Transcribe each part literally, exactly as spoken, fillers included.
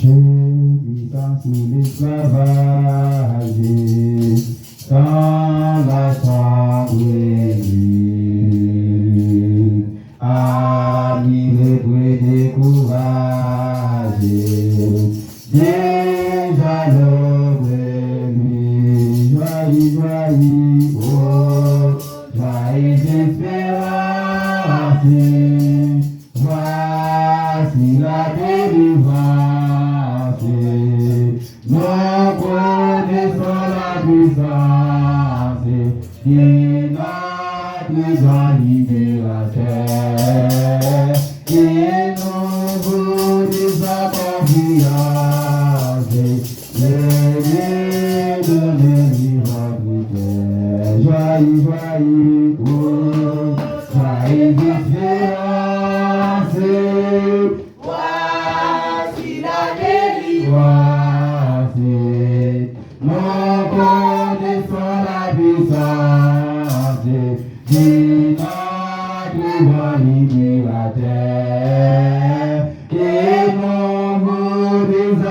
Puissance sous l'esclavage, dans la sombre nuit. Amis, prêtres, découragés, déjà l'ombre nuit. Joyeux, joyeux, oh, joyeux espérance. Voici la délivrance. Nous connaissons la puissance de notre grand libérateur. Et nous vous disons confiance. Venez, donnez-lui votre cœur. Joyeux, joyeux, oh, joyeux espérance. Voici la délivrance. Nous connaissons la puissance de notre grand libérateur. Et nous vous disons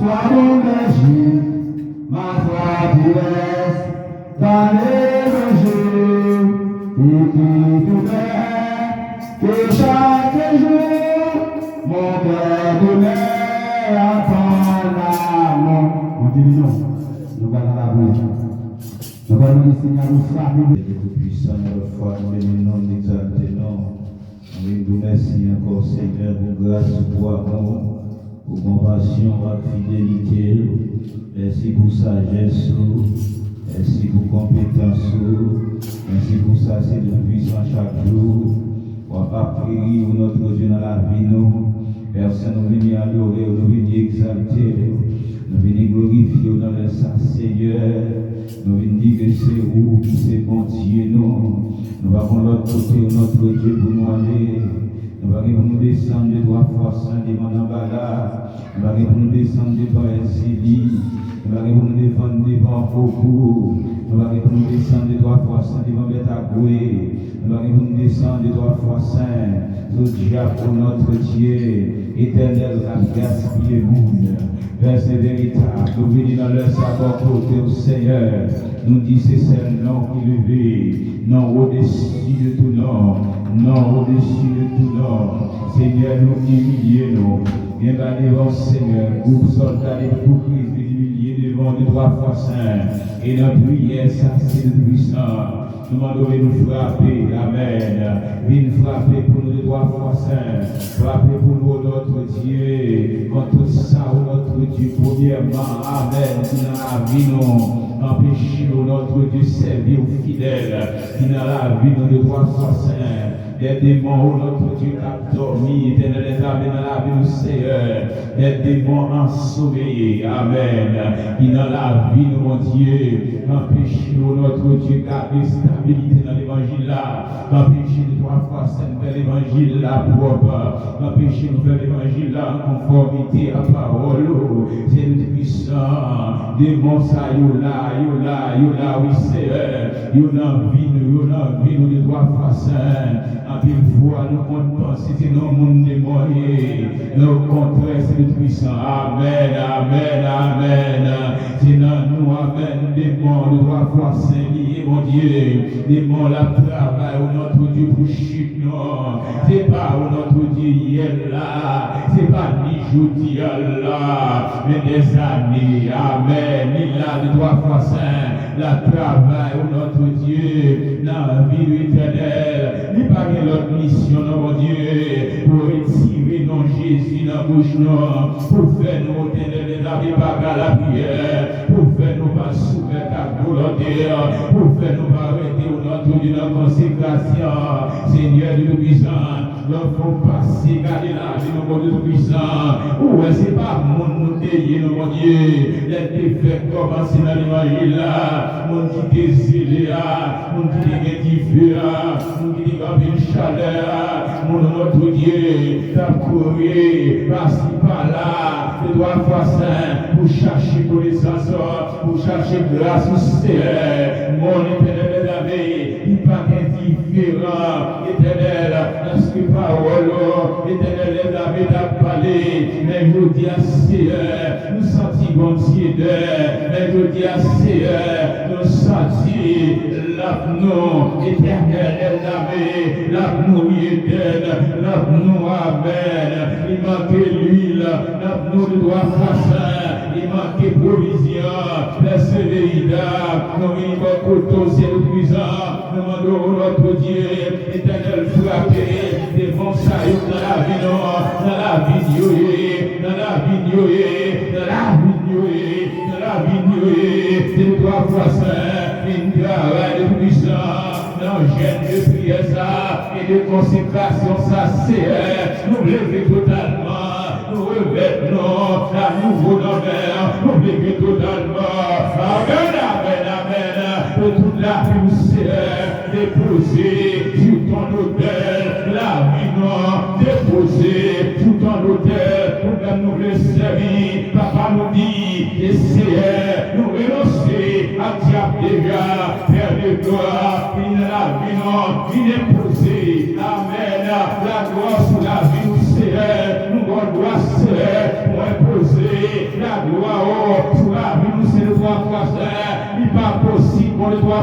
Mon berger, ma forteresse, dans l'évangile, et qui douleur que chaque jour mon cœur demeure à ton amour. Kontinye, nou pral nan lapriyè. Nou pral mande Senyè pou frape. Pè Toupwisan, yon lòt fwa, nou leve non, nou egzalte non. Nou vin di w mèsi ankò, Senyè, pou gras ou, pou amou, pou konpasyon ou ak fidelite w. Mèsi pou sajès ou. Mèsi pou konpetans ou. Mèsi pou sa, se Toupwisan, chak jou w ap aklere w, Nòtre Dye, nan lavi nou. Pè Sen, nou vini adore w, nou vini egzalte w, nou vini glorifye w nan lè sa, Senyè. Nou vin di ke se ou ki se Bondye nou. Nou pa gon lòt kote, Nòtre Dye, pou nou ale. Nou pa gen pou nou desann de twa fwa sen devan anba la. Nou pa gen pou nou desann devan Èzili. Nou pa gen pou nou desann devan Koko. Nou pa gen pou nou desann de twa fwa sen devan Bèt a Gwe. Nou pa gen pou nou desann de twa fwa sen sou dyab, o Nòtre Dye, Etènèl, k ap gaspiye moun. Pè Sen veritab, nou vini nan lè sa bò kote w, Senyè. Nou di se sèl non ki leve, non odesi de tou non, non odesi de tou non. Senyè, nou imilye nou. Gen ba devan w, Senyè, gwoup sòlda de Kris vin imilye devan w de twa fwa sen. E nan priyè sa, Senyè Toupwisan, nou mande w vin frape, amèn. Vin frape pou nou de twa fwa sen. Frape pou nou, o Nòtre Dye, kont tout sa, o Nòtre Dye, premyèman, amèn, ki nan lavi nou, anpeche nou, o Nòtre Dye, sèvi w fidèl, ki nan lavi nou de twa fwa sen. Dè demon, o Nòtre Dye, k ap dòmi, Etènèl dèzame, nan lavi nou, Senyè. Dè demon ansomeye, amèn, ki nan lavi nou, Bondye, k anpeche nou, Nòtre Dye, gade estabilite nan levanjil la, k anpeche nou twa fwa sen fè levanjil la pwòp, k anpeche nou fè levanjil la an konfòmite a pawòl ou. Senyè Toupwisan, demon sa yo la, yo la, yo la, wi, Senyè, yo nan vi nou, yo nan vi nou de twa fwa sen. Anpil fwa, nou konn panse se nan moun demon ye. Men okontrè, se Toupwisan. Amèn, amèn, amèn. Se nan nou, amèn, demon, de twa fwa sen li ye, Bondye. Demon la travay, o Nòtre Dye, pou chit nou. Se pa, o Nòtre Dye, yè la. Se pa ni jodi a la. Men dèzane. Amèn. Li la, de twa fwa sen. La travay, o Nòtre Dye, nan vi nou, Etènèl. Li pa gen lòt misyon, non, Bondye, pou retire non Jezi nan bouch nou, pou fè nou, Etènèl dèzame, pa ka lapriyè, pou fè nou pa soumèt ak volonte, pou fè nou pa rete, o Nòtre Dye, nan konsekrasyon. Senyè Dye Toupwisan, lè w fè w pase gade lavi nou, Bondye Toupwisan, ou wè se pa moun nou te ye, non, Bondye. Lè n te fèk kòmanse nan levanjil la, moun ki te zele a, moun ki te gen dife a, moun ki te gen anpil chalè a, moun, o Nòtre Dye, t ap kouri pasi pala, de twa fwa sen, pou chache konesans, pou chache gras ou, Senyè. Mon Etènèl dèzame, li pa gen diferan, Etènèl, paske pawòl ou, Etènèl dèzame, t ap pale. Men jodi a, Senyè, nou santi gon ti odè. Men jodi a, Senyè, nou santi lamp nou, Etènèl dèzame, lamp nou, wi, etèn, lamp nou, amèn. Li manke lwil, lamp nou, de twa fwa sen, li manke pwovizyon. Pè Sen veritab, nou vini bò kote w, Senyè Toupwisan. Nou mande w, o Nòtre Dye, Etènèl, frape demon sa yo nan lavi nou, nan lavi yo ye, nan lavi yo ye, nan lavi yo ye, nan lavi yo ye. Se de twa fwa sen, vin travay de pwisan nan jèn de priyè sa e de konsekrasyon sa, Senyè. Nou leve totalman. Nou remèt nou anouvo nan men w, nou leve totalman. Amèn, amèn, amèn. Pou tout lavi w, Senyè, depoze sou ton otèl lavi nou, depoze sou ton otèl pou nou menm nou vle sèvi. Papa, nou di, e Senyè, nou renonse ak dyab deja, Pè de glwa, vini nan lavi nou, vin enpoze. Amèn. Laglwa sou lavi nou, Senyè. Nou ba w glwa, Senyè, pou enpoze laglwa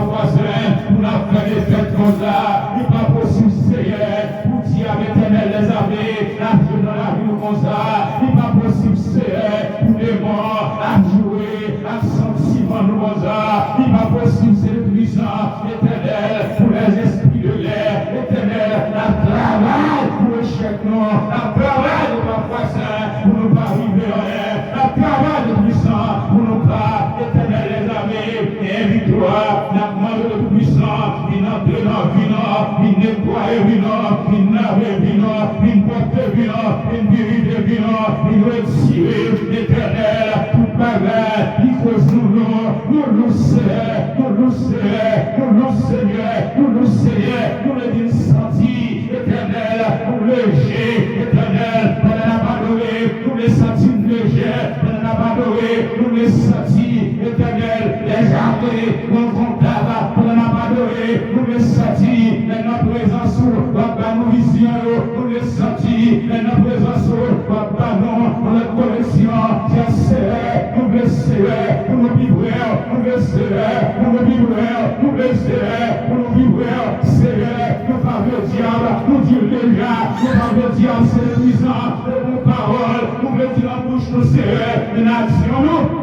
Vwazen, pou n ap fè defèt konsa, li pa posib, Seyè, pou dyab, Etènèl dèzame, n ap jwe nan lavi nou konsa, li pa posib, Seyè, pou demon ap jwe ak santiman nou konsa, li pa posib, Seyè Toupisan, Etènèl, pou lèzespri de lè, Etènèl, n ap travay pou echèk nou, n ap travay, nou pa vwazen, pou nou pa rive anyen, n ap travay, Toupisan, pou nou pa, Etènèl dèzame, gen viktwa, n ap mande w Toupisan, vin antre nan vi nou, vin netwaye vi nou, vin lave vi nou, vin pwòpte vi nou, vin pirifye vi nou, vin retire, Etènèl, tout bagay ki koz nou lou, nou lou Seyè, nou lou Seyè, nou lou Seyè, nou lou Seyè, nou vle vin santi, Etènèl, nou leje, Etènèl, pandan n ap adore, nou vle santi n lejè, pandan n ap adore, nou vle santi, Etènèl, lèzame, yon kontak, pandan n ap adore, nou vle santi, lè nan prezans ou, w ap ba nou vizyon yo, nou vle santi, lè nan prezans ou, w ap ba nou yon lòt koneksyon, Seyè, nou vle Seyè, pou nou pi pre w, nou vle Seyè, pou nou pi pre w, nou vle Seyè, pou nou pi pre w, Seyè, nou pa vle dyab, nou di l deja, nou pa vle dyab, Seyè Toupisan, se bon pawòl, nou vle di nan bouch nou, Seyè, men aksyon nou.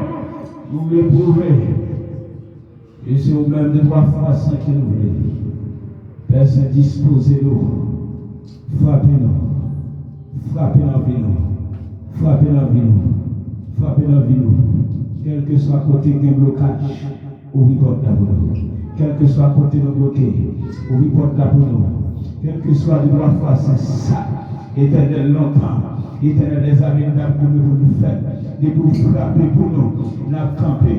Nou vle pwouve ke se ou menm de twa fwa san ke nou vle. Pè Sen, dispoze nou. Frape nou. Frape nan vi nou. Frape nan vi nou. Frape nan vi nou. Kèlkeswa kote gen blokaj, ouvri pòt la pou nou. Kèlkeswa kote nou bloke, ouvri pòt la pou nou. Kèlkeswa de twa fwa san sa, Etènèl, lontan, Etènèl dèzame, n t ap goumen pou nou fè. Depi w frape pou nou, n ap kanpe.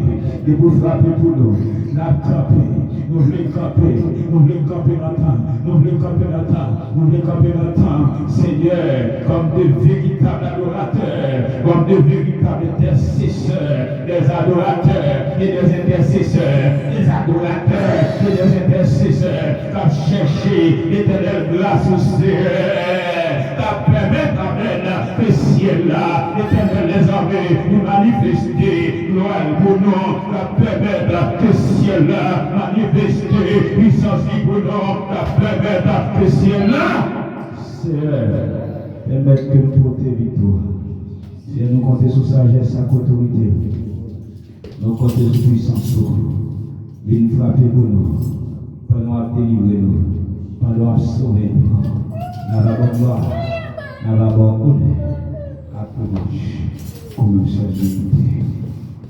Depi w frape pou nou, n ap kanpe. Nou vle kanpe, nou vle kanpe nan tan, nou vle kanpe nan tan, nou vle kanpe nan tan. Senyè, kòm de veritab adoratè, kòm de veritab entèsesè, des adorateurs et des intercesseurs, des adorateurs et des intercesseurs, k ap chèche, Etènèl, gras ou, Seyè, k ap pèmèt, amèn, ke syèl la, Etènèl dèzame, li manifeste glwa l pou nou, k ap pèmèt ke syèl la manifeste pisans li pou nou, k ap pèmèt ke syèl la, Seyè, pèmèt ke n pote viktwa. Seyè, nou konte sou sajès ak otorite w. Nou konte sou pwisans ou. Vin frape pou nou. Pandan w ap delivre nou. Pandan w ap sove nou. N a ba w glwa. N a ba w onè ak lwanj. Ou menm sèl merite.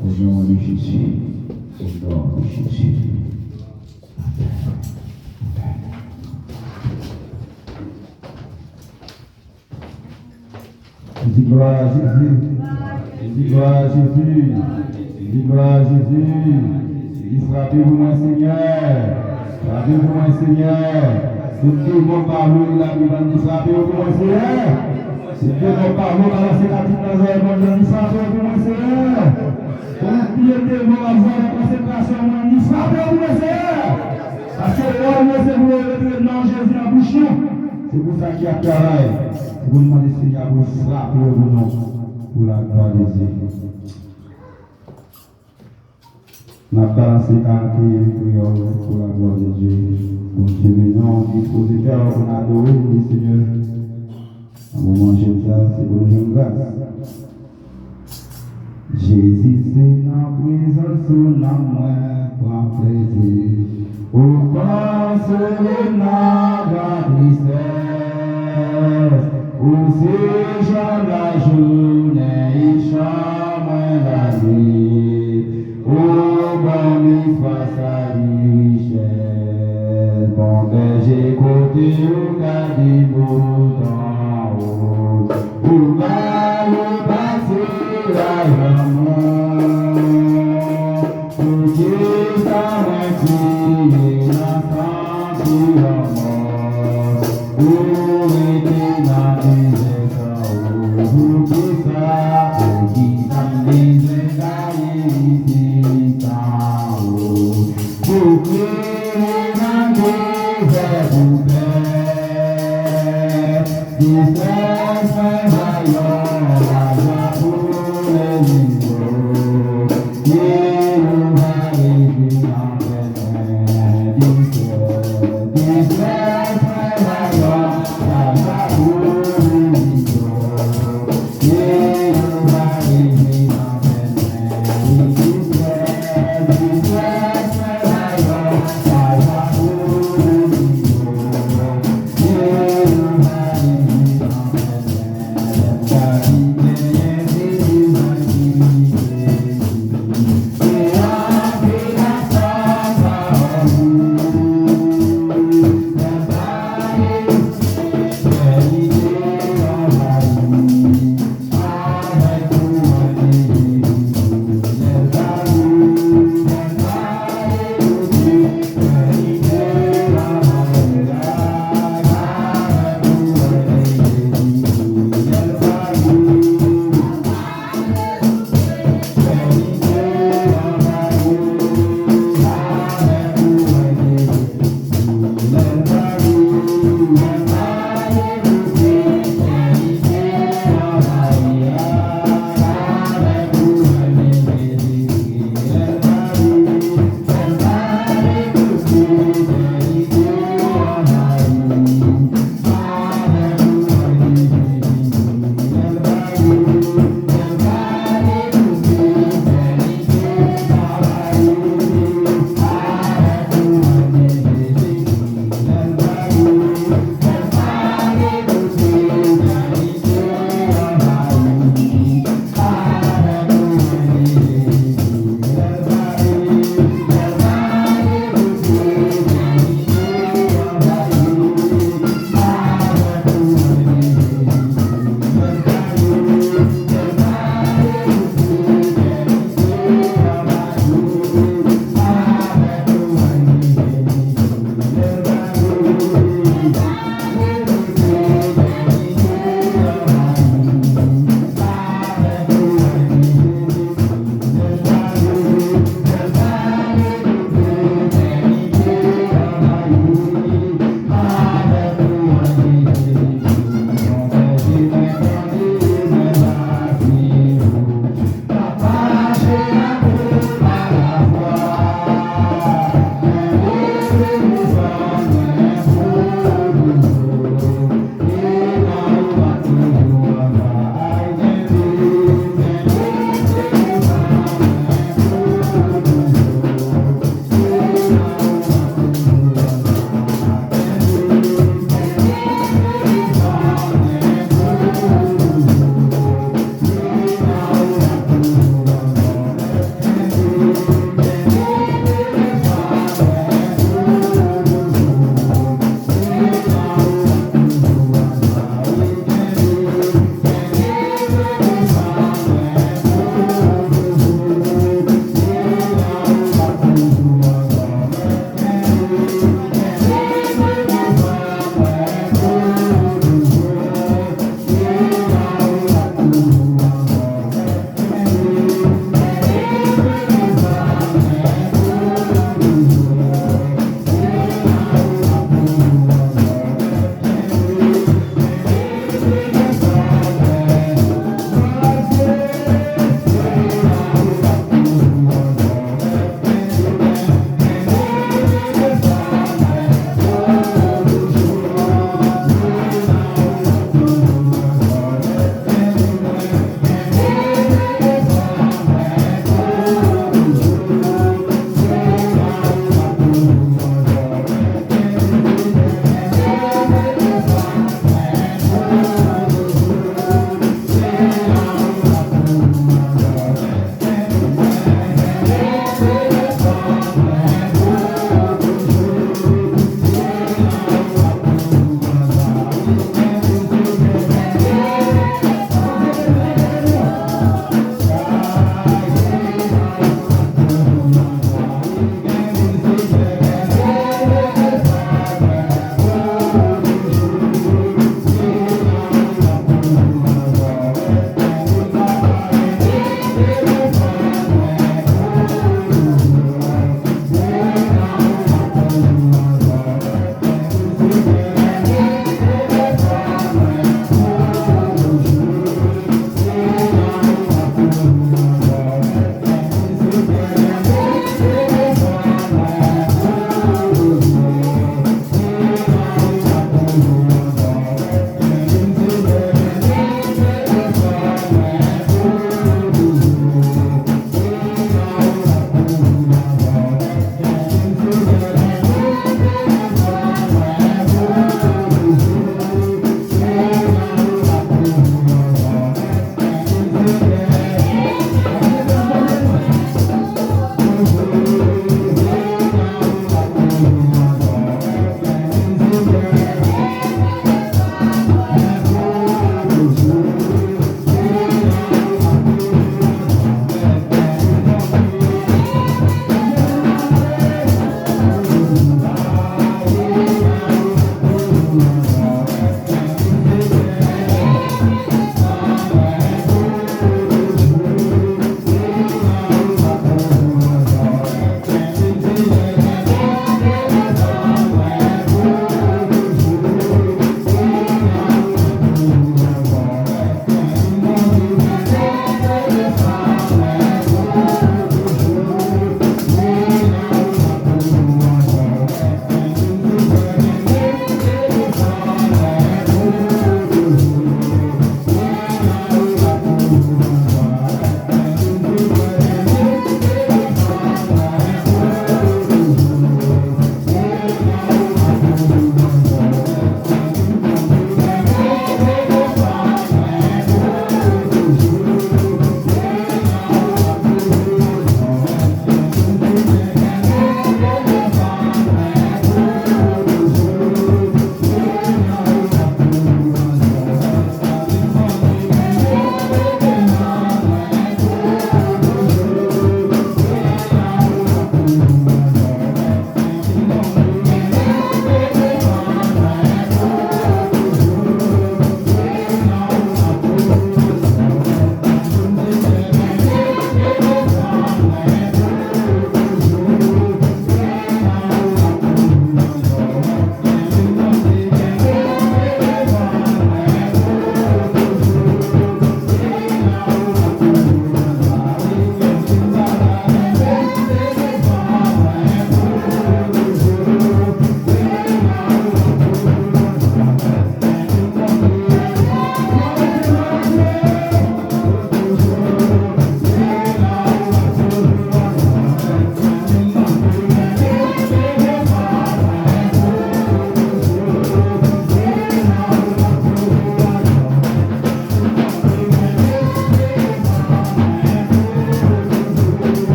Au nom de Jésus. Au nom de Jésus. Amen. Amen. Di glwa a Jezi. Di glwa a Jezi. Di glwa a Jezi. Di frape pou mwen, Senyè. Frape pou mwen, Senyè. Tout demon pa lou la, li ban di frape pou mwen, Senyè. Tout demon pa lou, balanse katit nan zòrèy mwen, li frape pou mwen, Senyè. Tout pye demon ap zòrèy konsentrasyon mwen, li frape pou mwen, Senyè. Paske pawòl mwen se pou yo retire non Jezi nan bouch nou. Se pou sa ki ap travay. Se pou n mande Senyè a pou l frape yo pou nou. Pou laglwa de Dye. N ap balanse karante kreyòl pou laglwa de Dye. Bondye beni w, dispoze kè w pou n adore li, Senyè. Nan moman jèn sa, se pou nou jwenn gras. Jezi, se nan prezans ou nanm mwen pran plezi. Ou konsole m nan gran tristès. Ou se jan lajounen e chan mwen lannuit. Ou ban m lespwa sa richès. Bon bèje kote ou gade mouton ou. Ou ba yo pase lajan mwen. Poukisa mwen kriye nan santi lanmò? Ou rete nan dezè san ou. Poukisa, poukisa m bezwen gaye isi san ou? Ou kriye nan dezè pou pè. Distans mwen ba yo lajan pou lènmi yo. Ke yo va rejwi anvè mwen.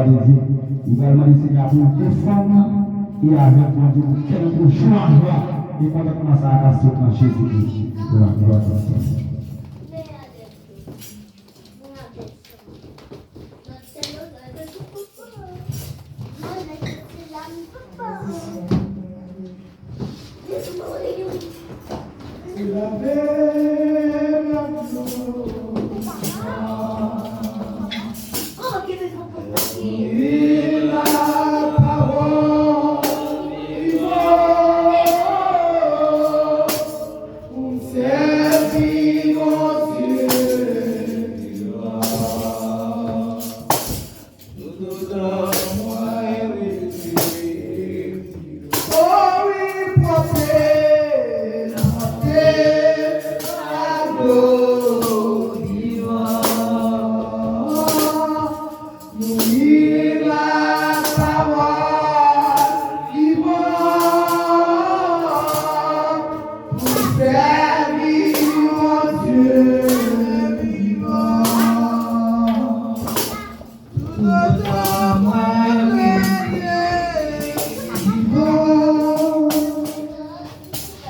de Dye. Li pral mande Senyè a pou l defann e avèk Bondye pou kè nou pou jwa jwa e kontantman sa a k ap sot nan Jezi Kris. Glwa, glwa, glwa.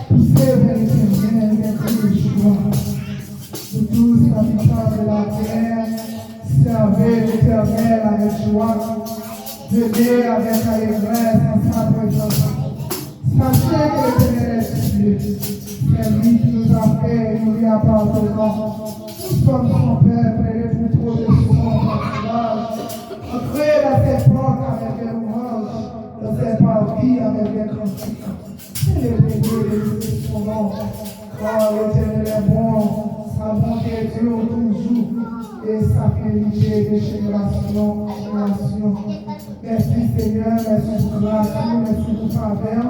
Poussez vers l'Éternel avec les joies. Vous tous, habitants de la terre, servez l'Éternel avec joie. Venez avec allégresse en sa présence. Sachez que l'Éternel est Dieu. C'est lui qui nous a fait et nous lui appartenons. Nous sommes son peuple et les troupeaux de son pâturage. Entrez dans ses portes avec des louanges, dans ses parvis avec des cantiques. Célébrez-le et louez son nom. Car l'Éternel est bon, sa bonté dure toujours, et sa fidélité de génération en génération. Mèsi Senyè, mèsi pou gras ou, mèsi pou favè w,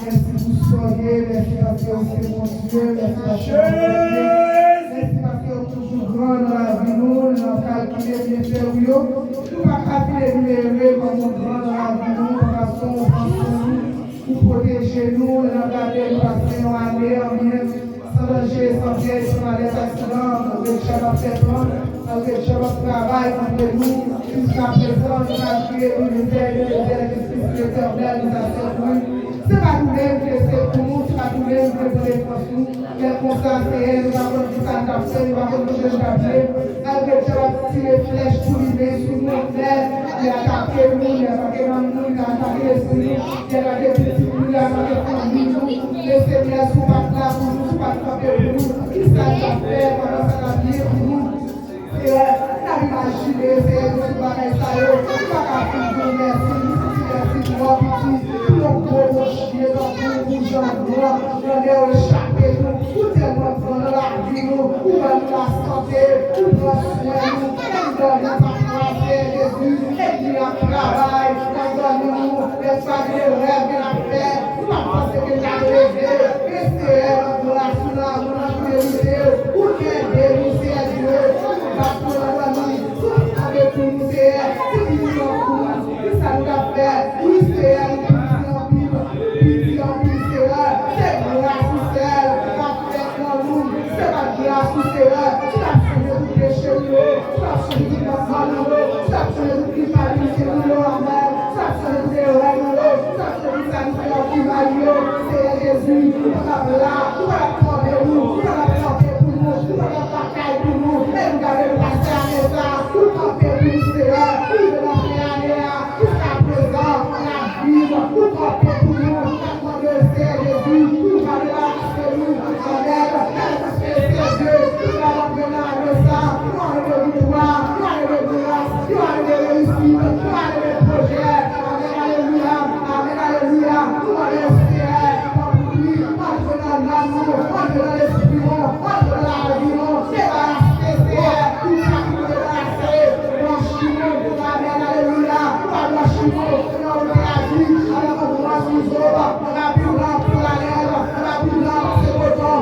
mèsi pou sa w ye, mèsi paske ou se Bondye, mèsi paske ou se Bondye, mèsi paske ou toujou gran nan lavi nou, lè n ap kalkile byenfè ou yo, nou pa ka fini enimere kòman ou gran nan lavi nou, paske ou pran swen nou, ou pwoteje nou, lè n ap gade nou pase yon ane an byen. San danje, san pyèj, san malèz, aksidan, malgre dyab ap fè plan, malgre dyab ap travay kont nou, jiskaprezan, nou pa kriye pou nou pè, nou leve avèk espri Letènèl, nou ta sekourir. Se pa nou menm ki te sekou nou, se pa nou menm ki te pran defans nou. Lè konsa, Senyè, nou pa konn kisa nou t ap fè, nou pa konn kote nou t ap ye. Malgre dyab ap tire flèch pou li, men sou nou, men li atake nou, li atake nanm nou, li atake lespri nou, li atake pitit nou, li atake fanmi nou. Men Senyè, si w pa t la pou nou, si w pa t kanpe pou nou, kisa n t ap fè pandan sa t ap byen pou nou? Seyè, n ap imajine, Seyè, de tout bagay sa yo, nou pa ka fin di w mèsi, nou santi mèsi twò piti, pou yon gwo bouch pye tankou ou jan gran, nan lè w echape nou, ou tèlman gran nan lavi nou, ou ban nou lasante, ou pran swen nou, lè n dòmi pafwa, Seyè Jezi, ènmi ap travay nan dòmi nou, lè n pa gen rèv ke n ap fè, nou pa panse ke n ap leve, men Seyè, nan gras ou, nan amou, nan fidelite w, ou kenbe nou, Seyè Dye, ou bat nou nan dòmi, ou kanpe pou nou, Seyè, se piti tankou nou, kisa nou t ap fè? Wi, Seyè, nou piti anpil, nou piti anpil, Seyè, se gras ou sèl k ap fèt nan nou, se pa gras ou, Seyè, ki t ap chanje tout peche nou yo, ki t ap chanje tout mank nou yo, ki t ap chanje tout kilpabilite nou yo, amèn, ki t ap chanje tout erè nou yo, ki t ap chanje tout sa nou fè an pi mal yo, Seyè Jezi, ou pa t ap la, ou pa t ap kanpe nou, ou pa t ap kanpe pou nou, ou pa t ap batay pou nou, men nou gade nou pase ane sa, ou kanpe pou nou, Seyè, ou rive nan fen ane a, jiskaprezan, n ap viv, ou kanpe pou nou, n ap mande w, Seyè Jezi, pou w pa debarase nou, amèn, men nou konfye, Seyè Dye, ou fè n antre nan ane sa, yon ane de viktwa, yon ane de gras, yon ane de reyisit, yon ane de pwojè, amèn, alelouya, amèn, alelouya, nou mande w, Seyè, pran pouvwa, antre nan nanm nou, antre nan lespri nou, antre nan lavi nou, debarase, Seyè, tout sa ki pou debarase, blanchi nou, amèn, alelouya, ou pa blanchi nou, Seyè, ou te aji avèk yon gran sizo, anba pli gran pase lanèj, anba pli gran pase koton,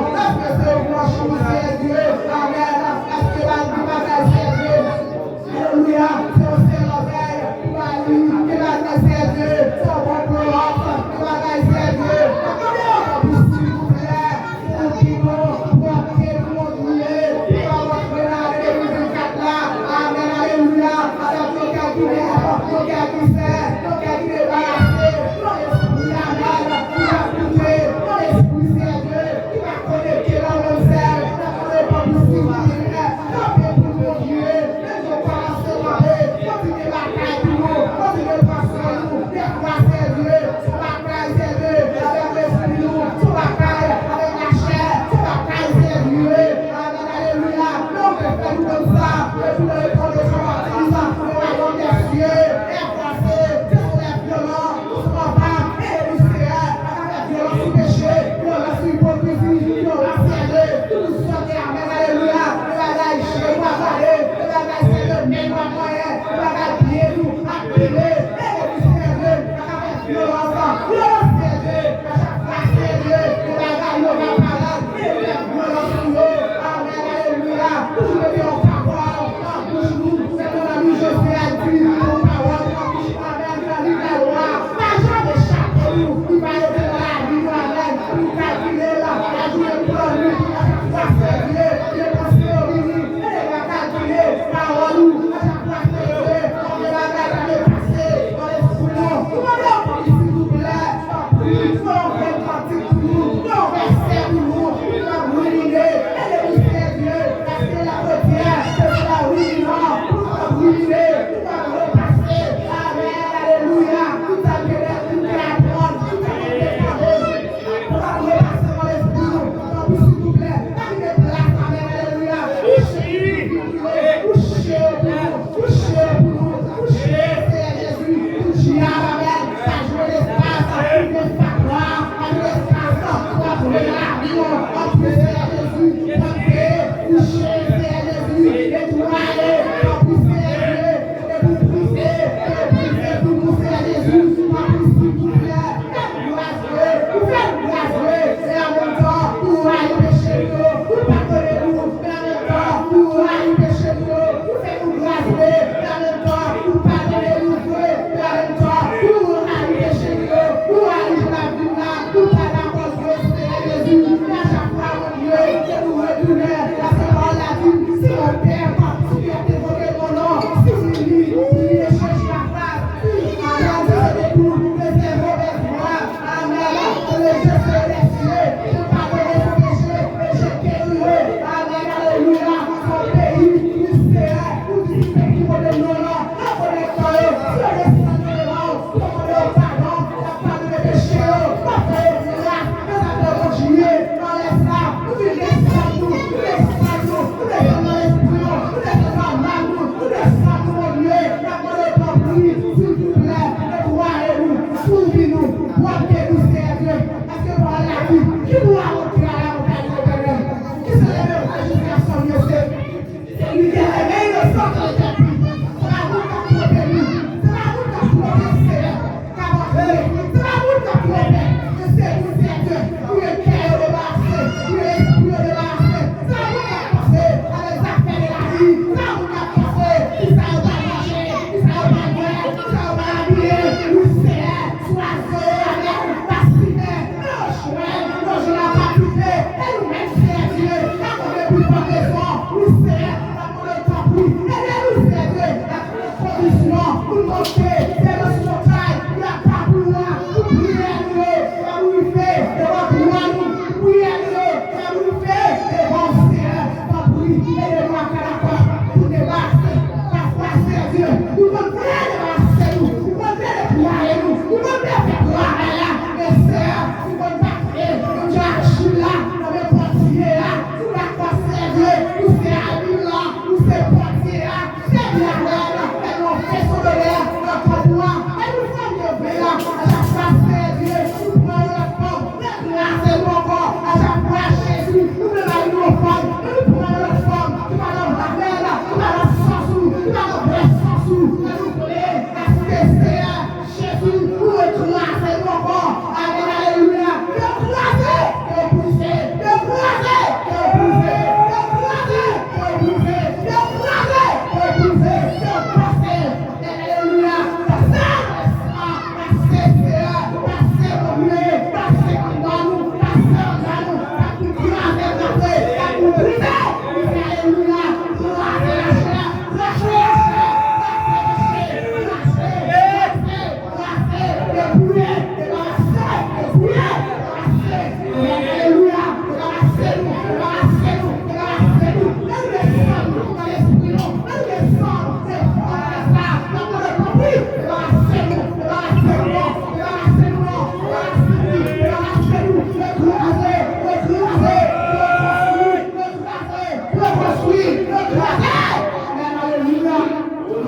Amèn, alelouya.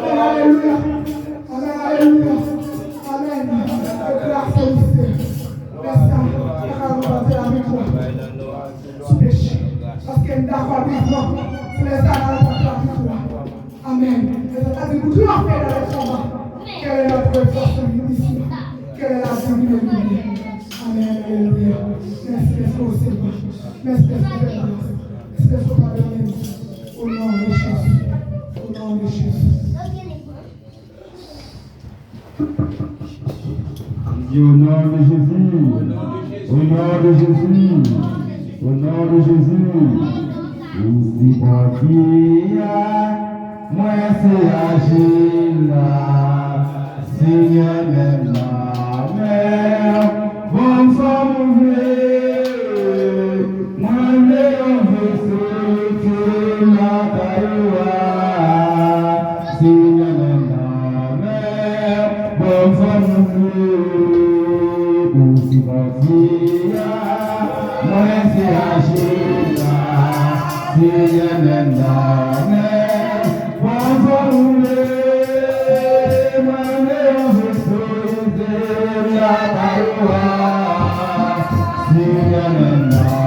Amèn, alelouya. Amèn, alelouya. Amèn. Gras a ou, Senyè. Lè sa, nou ka ranpòte laviktwa sou peche. Paske n dakò avèk nou. Se lè sa, n ranpòte laviktwa. Amèn. E sa ta di, pour triompher dans le combat, quelle est notre force ici? Quelle est la divinité? Amèn, alelouya. Mèsi, mèsi, o Senyè. Mèsi, mèsi, Senyè. Mèsi, mèsi, o Papa. Amèn. Au nom de Jésus. Au nom de Jésus. Di, au nom de Jésus. Au nom de Jésus. Au nom de Jésus. Ou si Bondye a, mwen se ajil la. Senyè, men m nan men w. Ban m sa w vle. Mwen vle yon veso itil lakay ou a. Senyè, men m nan men w. Ban m sa w vle. Ou si Bondye a, mwen se ajil la. Senyè, men m nan men w. Ban m sa w vle. Mwen vle yon veso itil lakay ou a. Senyè, men m nan